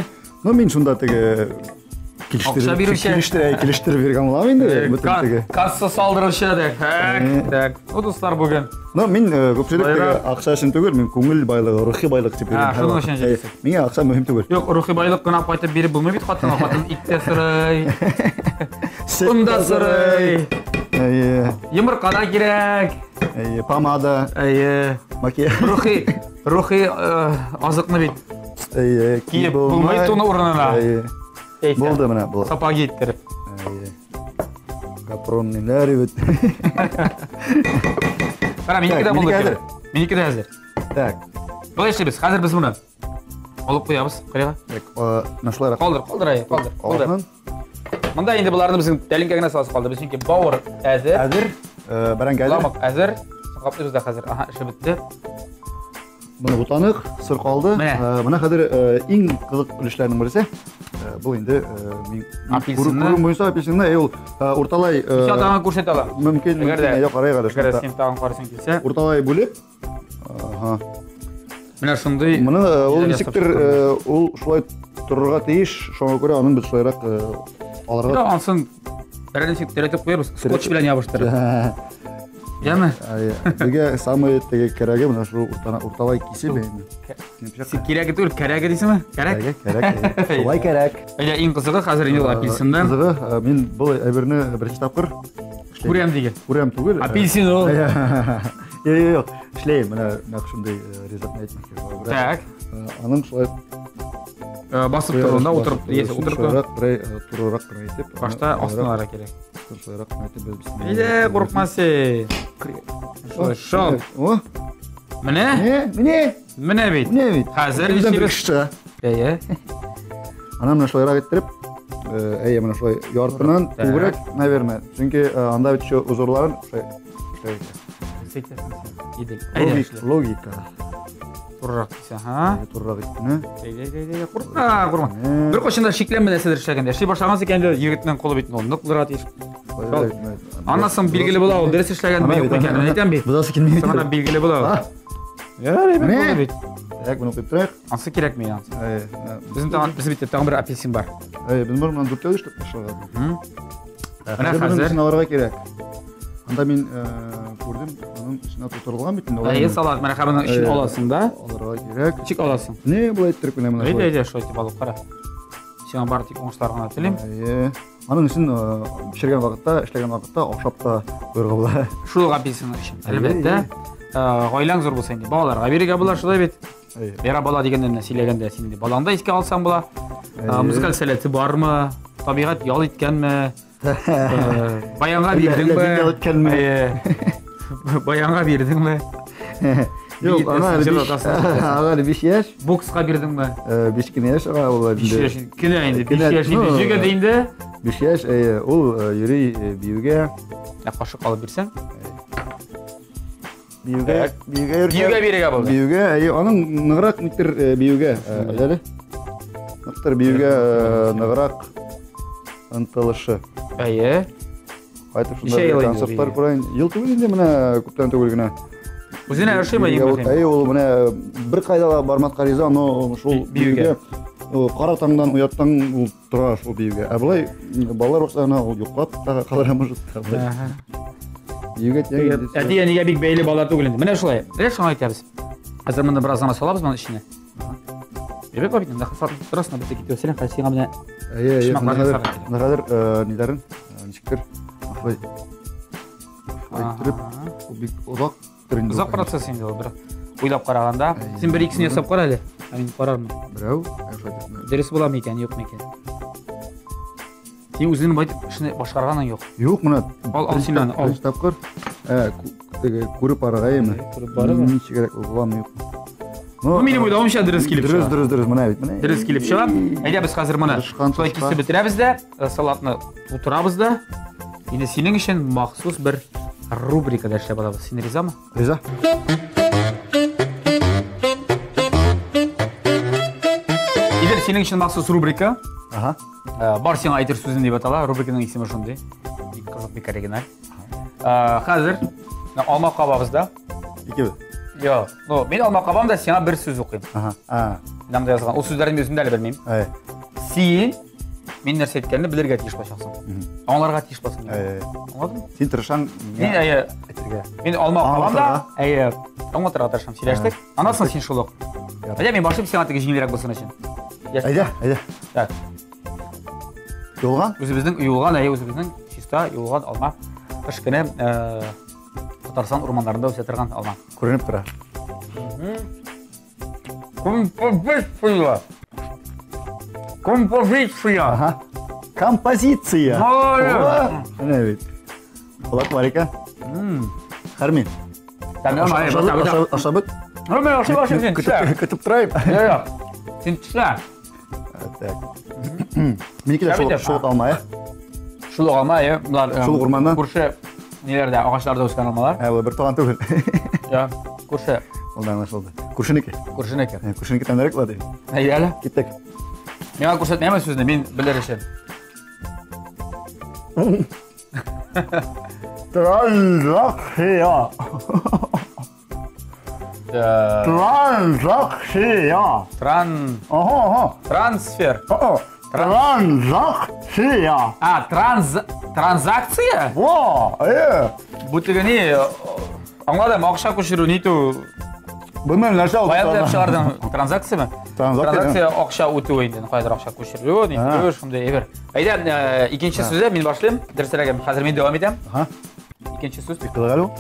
Ну, мин шунда теге Акча бирүче. Килештереп биргән булам инде, бөтен теге. Касса салдыручы дә. Так, так. Ну, дуслар, бүген. Ну, мин күпчелек теге акча өчен түгел, мин күңел байлыгы, рухи байлык дип йөрим. Шуның өчен җитәкче. Миңа акча мөһим түгел. Юк, рухи байлык кына кайтып биреп булмый бит хатынга. Хатын ит тә сорый. Он да сорый. Әйе. Йомырка да кирәк. Әйе, помада. Әйе. Макияж. Рухи, рухи азыкны бит. Әйе, киеп булмый туны урынына. Әйе. Булды менә, булды. Сапоги иттереп. Әйе. Капронныйлар бит. Кара, минеке дә булды. Минеке дә әзер. Так. Болай эшлибез. Хәзер без моны алып куябыз кырыйга. Так, менә шулайрак. Калдыр, калдыр, әйе, калдыр. Калдыр. Монда инде боларны безнең тәлинкә генә саласы калды. Без чөнки бавыр әзер. Әзер. Бәрәңге әзер. Ламак әзер. Каплыйбыз да хәзер. Аһа, эше бетте. Моны бутанык, сыр калды. Менә хәзер иң кызык өлешләрнең берсе. Бу инде мин күрүем буенча апельсинны, ул урталай Син тагын күрсәтә алам. Мөмкин, мөмкин, юк, карыйк әле. Әгәр син тагын карыйсың килсә. Урталай бүлеп. Аһа. Менә шундый. Моны ул ничектер ул шулай торырга тиеш, шуңа күрә аның без шулайрак алырга. Да, ансын берәр ничек терәтеп куярбыз, скотч белән ябыштырып. Яме? Безгә самый теге кәрәге менә шул урталай кисеп инде. Син кирәге түгел, кәрәге дисеңме? Кәрәк? Кәрәк, шулай кәрәк. Әйдә, иң кызыгы хәзер инде ул апельсиннан. Кызыгы, мин был әйберне беренче тапкыр күрәм диген. Күрәм түгел. Апельсин ул. Юк, юк, юк. Эшләйм, менә нәкъ шундый рецептны әйтмәкче. Так. Аның шулай басып торганда утырып, яисә утырып. Шулайрак, берәй турырак кына итеп. Башта астына кирәк. Шулайрак кына итеп без. Әйдә, курыкма син. Шулай, шол. О. Менә? Менә. Менә бит. Менә бит. Хәзер нишлибез? Чыга. Әйе. Ана менә шулайрак иттереп, әйе, менә шулай яртынан күбрәк, наверное. Чөнки анда бит еще узорларын шулай. Идел. Әйдә. Логика. Турырак дисә, ха? Турырак итте. Әйдә, әйдә, әйдә, курыкма, курыкма. Бер кайчан да шикләнмә нәрсәдер эшләгәндә. Эшли башлагансың икән, инде егетнең кулы бит нык булырга тиеш. Аннан соң билгеле була ул, дөрес эшләгәнме, юкмы икән. Мин әйтәм бит. Бузасы килми бит. Соңыннан билгеле була ул. Ярар, әйбәт булды бит. Так, моны куеп торыйк. Ансы кирәкми ансы. Безнең тагын, без бит тагын бер апельсин бар. Әй, без бар моннан дүртәү эшләп ташларга. Менә хәзер алырга кирәк. Анда мин күрдем, аның эченә тутырылган бит инде. Әйе, салат, менә хәзер эчен аласың да. Алырга кирәк. Ничек аласың? Не, болай иттереп кенә менә. Әйдә, әйдә, шулай итеп алып кара. Сиңа бары тик уңышлар гына телим. Әйе. Аның өчен пешергән вакытта, эшләгән вакытта ашап та куярга була. Шул ук апельсинның өчен. Әлбәттә, гаиләң зур булса инде, балаларга бирергә була, шулай бит. Бера бала дигәннән менә сөйләгәндә син инде балаңны да искә алсаң була. Музыкаль сәләте бармы? Табигать ял иткәнме? Баянга бирдеңме? Ял иткәнме? Баянга бирдеңме? Юк, аңа әле 5 яшь. Бокска бирдеңме? 5 кенә яшь аңа ул инде. 5 яшь кенә инде, 5 яшь инде җегет инде. 5 яшь, ул йөри биюгә. Ә кашык алып бирсәң? Биюгә, биюгә йөргә. Биюгә бирергә булды. Биюгә, әйе, аның ныграк никтер биюгә, әле. Ныктыр биюгә ныграк ынтылышы. Әйе. Кайтып шунда концертлар күрәйен. Ел түгел инде менә күптән түгел генә. Үзенә ошыймы иң мөһим? Әйе, ул менә бер кайда да бармаска риза, но шул биюгә кара таңдан уяттан ул тора шул биюгә. Ә болай балалар бакчасына ул йоклап та калырга может. Биюгә тиң. Әти-әнигә бик бәйле бала түгел инде. Менә шулай. Менә шуңа әйтәбез. Хәзер монда бераз гына салабыз моның эченә. Әйбәт бит инде, торасың бит китеп син хәзер сиңа менә. Әйе, әйе, менә хәзер ниләрен ничектер шулай иттереп, ул бик озак инде. Озак процесс инде ул, бер уйлап караганда. Син бер икесен ясап кара әле. Ә мин карармын. Берәү, дөрес буламы икән, юкмы икән? Син үзеңнең байтак эшне башкарганың юк. Юк, менә. Ал, ал син аны, ал. Беренче тапкыр теге күреп барырга яме. Күреп барырга. Ничегрәк буламы, юкмы? Ну, минем уйлавымча дөрес килеп чыга. Дөрес, дөрес, дөрес, менә бит, менә. Дөрес килеп чыга. Әйдә без хәзер моны шулай кисеп бетерәбез дә, салатны тутырабыз да. Инде синең өчен махсус бер рубрика да эшләп алабыз. Син ризамы? Риза. Идел, синең өчен махсус рубрика. Ага. Бар сиңа әйтер сүзем дип атала. Рубриканың исеме шундый. Бик кызык, бик оригиналь. Хәзер алма кабабыз да. Икебез. Юк, ну, мин алма кабам да сиңа бер сүз укыйм. Ага. А. Мин анда язган. Ул сүзләрне мин үзем дә әле белмим. Әй. Син мин нәрсә әйткәнне белергә тиеш булачаксың. Аңларга тиеш буласың. Әй. Аңладыңмы? Син тырышаң Мин әйе, әйтергә. Мин алма кабам да, Аңлатырга. әйе, аңлатырга тырышам. Сөйләштек. Аннан соң син шул ук. Әйдә, мин башлыйм сиңа теге җиңелрәк булсын өчен. Әйдә, әйдә. Так. Юлган? Үзебезнең юылган, әйе, үзебезнең чиста юылган алма. Кыш көне Татарстан урманнарында үсә торган алма. Күренеп тора. Композиция. Композиция. Ага. Композиция. Менә бит. Колак бар икән. Хармин. Ашап бет. Мин ашап ашап син төшә. Көтеп торайым. Юк, син төшә. Так. Минеке дә шул ук алма, ә? Шул ук алма, ә? Болар шул ук урманнан. Күрше ниләрдә, агачларда үскән алмалар. Ә, бер туган түгел. Я, күрше. Ул да аңлашылды. Күршенеке. Күршенеке. Күршенеке тәмлерәк була дип. Әйдә әле. Киттек. Миңа күрсәтмәме сүзне, мин белер өчен. Транзакция. Транзакция. Тран. Ага, ага. Трансфер. Транзакция. А, транзакция? Во, Бу теге ни, Аңладым, акча күчерү нитү. Белмәм, нәрсә ул. Каян беләп чыгардың? Транзакцияме? Транзакция акча үтү инде, каядыр акча күчерү, нитү, шундый әйбер. Әйдә, икенче сүзе мин башлыйм. Дөресрәге, хәзер мин дәвам итәм. Ага. Икенче сүз. Бик кызык әле ул.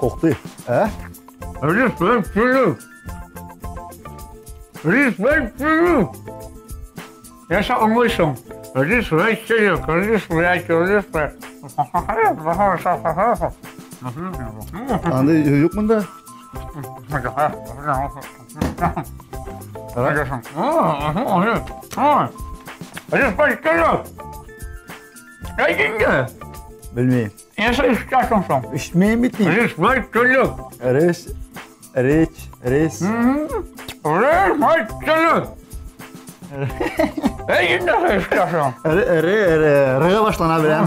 Ух ты. Ә? Нәрсә аңлыйсың? Андый юк монда. Белмим. Ишетмим бит мин. Реш, речь, рес. Р, р, рга башлана беләм.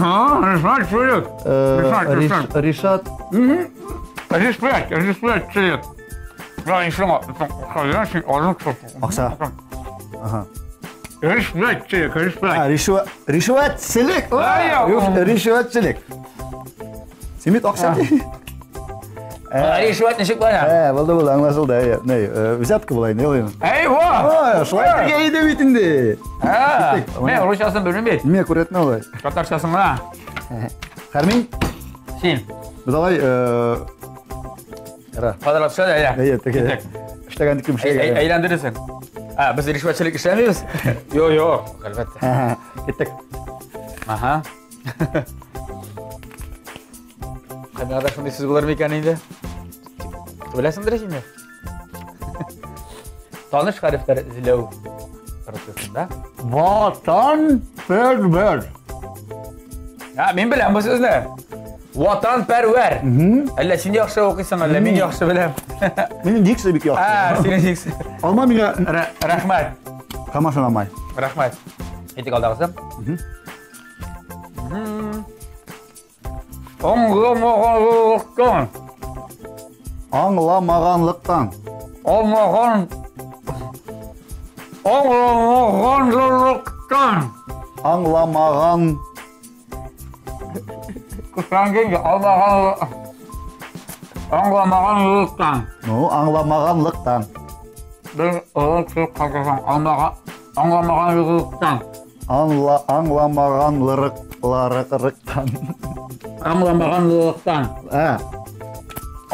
Ришат. Акча. Ага. А, ришвәтчелек. Ришвәтчелек. Син бит акча. Ришвәт ничек бара? Ә, булды, булды, аңлашылды. Әйе, ни, взятка була инде, ул инде. Әйва! Шулай әйтергә иде бит инде. Мин русчасын белмим бит. Мин күрәтмә алай. Татарчасын гына. Хәрмин? Син. Без алай, Кара. Кадрлап төшә дә, әйдә. Әйе, теге. Эшләгән кем эшләгән. Әйләндерерсең. А, без ришвәтчелек эшләмибез? Юк, юк, әлбәттә. Киттек. Ага. Камерада шундый сүз булыр микән инде? Беләсеңдер инде. Таныш хәрефләр эзләү процессында. Ватан пәрвәр. Ә, мин беләм бу сүзне. Ватан пәрвәр. Әллә син яхшы укыйсың, әллә мин яхшы беләм. Минем дикция бик яхшы. Ә, синең дикция. Алма миңа рәхмәт. Камашын алмай. Рәхмәт. Әйтик алдагысы. Аңламаганлыктан. Аңламаганлыктан. Алмаган. Аңламаганлыктан. Аңламаган. Күчләнгән алмаган. Аңламаганлыктан. Ну, аңламаганлыктан. Бер олы кеше калдырган алмаган. Аңламаганлыктан. Аңла, аңламаганлыктан. Аңламаганлыктан. Ә.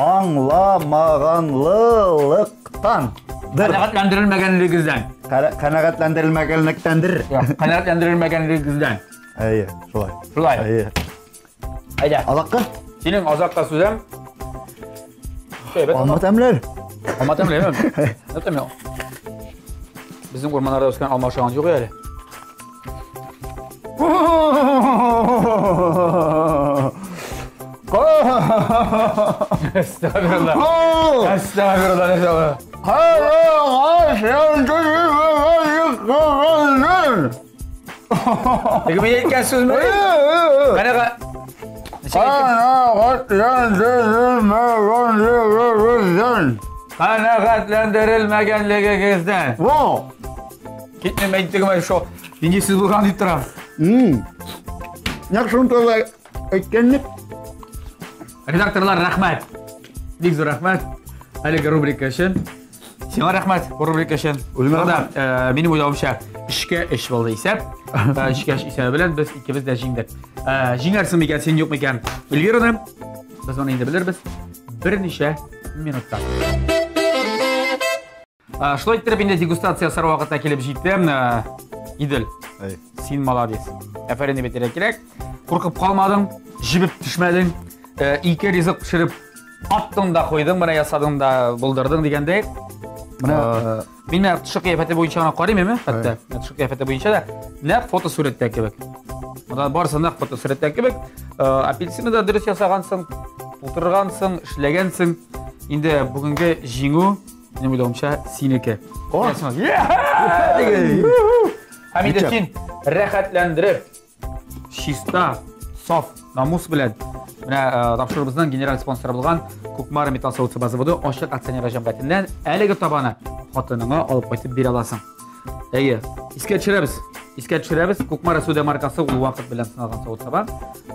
Аңламаганлыктан. Дыр. Канәгатьләндерелмәгәнлегегездән. Канәгатьләндерелмәгәнлектәндер. Канәгатьләндерелмәгәнлегегездән. Әйе, шулай. Шулай. Әйе. Әйдә. Азаккы? Синең азакка сүзем. Алма тәмле. Алма тәмлеме? Нәрсә? Безнең урманнарда үскән алма ашаган юк әле. Әстәгъфирулла. Әстәгъфирулла, нәрсә ул? Теге мин әйткән сүзме? Канәгать. Канәгатьләндерелмәгәнлегегездән. Во! Китмим әйттегем әле шул. Нинди сүз булган дип торам. Нәкъ шуны турында әйткәнлек. Редакторлар, рәхмәт. Бик зур рәхмәт. Әлеге рубрика өчен. Сиңа рәхмәт бу рубрика өчен. Үзеңә Монда, минем уйлавымча, эшкә эш булды исәп. Эшкә эш исәбе белән без икебез дә җиңдек. Җиңәрсең микән, син юк микән? Эльвираны без моны инде белербез берничә минутта. Шулай иттереп инде дегустация ясар вакыты килеп җитте. Идел, син молодец. Афәрин дип әйтергә кирәк. Куркып калмадың, җебеп төшмәдең. Ике ризык пешереп аттың да куйдың, менә ясадың да булдырдың дигәндәй. Менә мин менә тышкы кыяфәте буенча гына карыйм, әйме? Хәтта тышкы кыяфәте буенча да нәкъ фотосурәттә кебек. Монда барысы нәкъ фотосурәттә кебек. Апельсинны да дөрес ясагансың, тутыргансың, эшләгәнсең. Инде бүгенге җиңү, минем уйлавымча, синеке. О! Һәм инде син рәхәтләндереп, чиста, саф намус белән менә тапшыруыбызның генераль спонсоры булган Кукмара металл савыт-саба заводы ачык акционерлар җәмгыятеннән әлеге табаны хатыныңа алып кайтып бирә аласың. Әйе, искә төшерәбез. Искә төшерәбез, Кукмара Сүдә маркасы ул вакыт белән сыналган савыт-саба.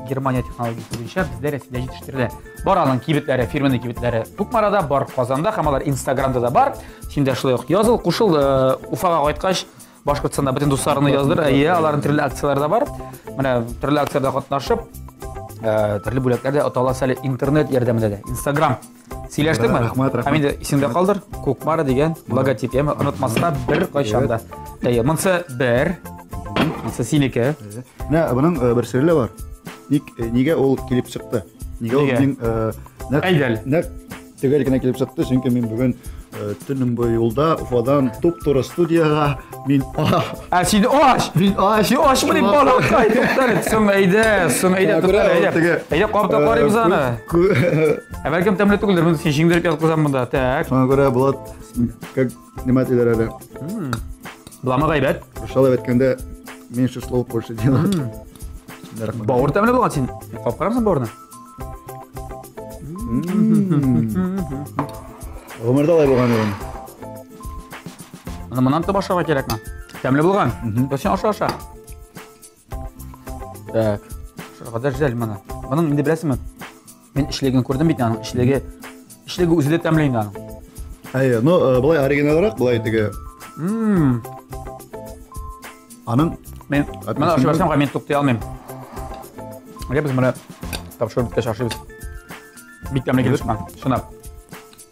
Германия технологиясе буенча бездә Рәсәйдә җитештерелә. Бар аның кибетләре, фирменный кибетләре Кукмарада, бар Казанда һәм алар Инстаграмда да бар. Син дә шулай ук языл, кушыл, Уфага кайткач, Башкортстанда бөтен дусларыңны яздыр. Әйе, аларның төрле акцияләре дә бар. Менә төрле акцияләрдә катнашып, төрле бүләкләр дә ота аласыз әле интернет ярдәмендә дә. Инстаграм. Сөйләштекме? Рәхмәт, рәхмәт. Һәм инде исеңдә калдыр, Кукмара дигән логотип, яме онытмаска бер кайчан да. Әйе, монсы бер. Монсы синеке. Менә моның бер сере бар. Ник нигә ул килеп чыкты? Нигә ул минем нәкъ нәкъ Төгәл генә килеп чыкты, чөнки мин бүген төнем буе юлда Уфадан туп-туры студиягә мин Ә син ач! Мин ач! Син ачмы дип балакай, туктар, соң әйдә, соң әйдә, туктар, әйдә. Әйдә, кабып та карыйбыз аны. Ә бәлкем тәмле түгелдер, моны син җиңдереп яткызам монда. Так. Шуңа күрә Булат, как нимә диләр әле? Буламы гайбәт? Русчалап әйткәндә, меньше слов больше дела. Бавыр тәмле булган син. Кабып карарсың бавырны? Гомердә алай булган юк. Аны моннан тотып ашарга кирәкме? Тәмле булган. Син аша аша. Так. Ашарга да жәл моны. Моның инде беләсеңме? Мин эчлеген күрдем бит аның эчлеге. Эчлеге үзе дә тәмле инде аның. Әйе, ну, былай оригиналрак, былай теге. Аның Мин моны ашый башласам, мин туктый алмыйм. Менә без моны тапшырып беткәч ашыйбыз. Бик тәмле килеп чыккан, чынлап.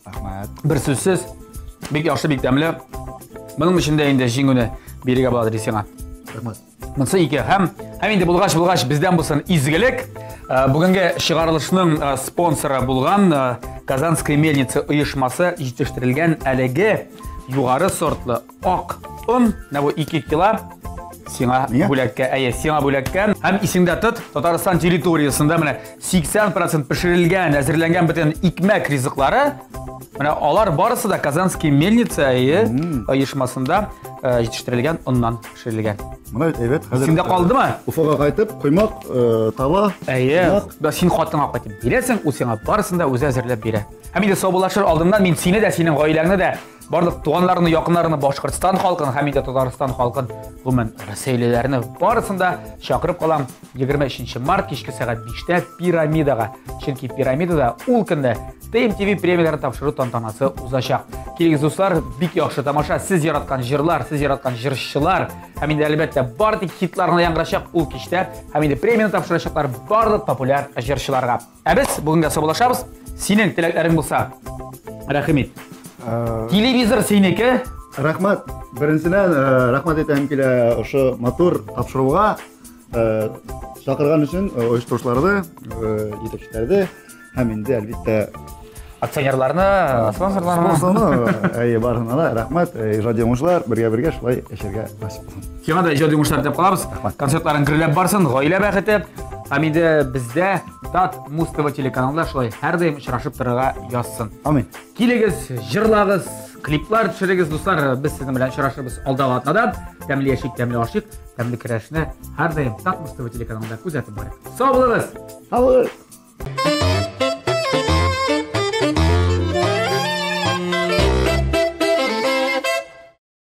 Рәхмәт. Бер сүзсез, бик яхшы, бик тәмле. Моның өчен дә инде җиңүне бирергә була ди сиңа. Рәхмәт. Монысы ике. Һәм һәм инде булгач, булгач, бездән булсын изгелек. Бүгенге чыгарылышның спонсоры булган Казанская мельница оешмасы җитештерелгән әлеге югары сортлы Ак он, менә бу 2 кило сиңа бүләккә, әйе, сиңа бүләккә. Һәм исеңдә тот, Татарстан территориясендә менә 80% пешерелгән, әзерләнгән бөтен икмәк ризыклары, менә алар барысы да Казанский мельница, әйе, оешмасында җитештерелгән оннан пешерелгән. Менә әйбәт, хәзер. Исеңдә калдымы? Уфага кайтып, коймак, таба. Әйе, син хатынга кайтып бирәсең, ул сиңа барысын да үзе әзерләп бирә. Һәм инде саубуллашыр алдыннан мин сине дә, синең гаиләңне дә Барлык туганнарны, якыннарны, Башкортстан халкын һәм инде Татарстан халкын, гомумән, рәсәйлеләрне барысын да чакырып калам 23 март кичке сәгать 5-тә Пирамидага. Чөнки Пирамидада ул көнне ТМТВ премияләрен тапшыру тантанасы узачак. Килегез, дуслар, бик яхшы тамаша, сез яраткан җырлар, сез яраткан җырчылар һәм инде әлбәттә бары тик хитлар гына яңгырачак ул кичтә һәм инде премияне тапшырачаклар барлык популяр җырчыларга. Ә без бүгенгә саубуллашабыз. Синең теләкләрең булса, рәхим ит. Телевизор синеке. Рәхмәт. Беренчедән, рәхмәт әйтәм килә ошо матур тапшыруга чакырган өчен оештыручыларны, җитәкчеләрне һәм инде әлбәттә акционерларны, спонсорларны. Спонсорны, әйе, барысына да рәхмәт. Иҗади уңышлар, бергә-бергә шулай яшәргә насип булсын. Сиңа да иҗади уңышлар теләп калабыз. Концертларың гөрләп барсын, гаилә бәхете. Һәм инде бездә Тат Муз ТВ телеканалында шулай һәрдаим очрашып торырга язсын. Амин. Килегез, җырлагыз, клиплар төшерегез, дуслар. Без сезнең белән очрашырбыз алдагы атнада. Тәмле яшик, тәмле ашыйк, тәмле көрәшне һәрдаим Тат Муз ТВ телеканалында күзәтеп барыйк. Сау булыгыз! Сау булыгыз!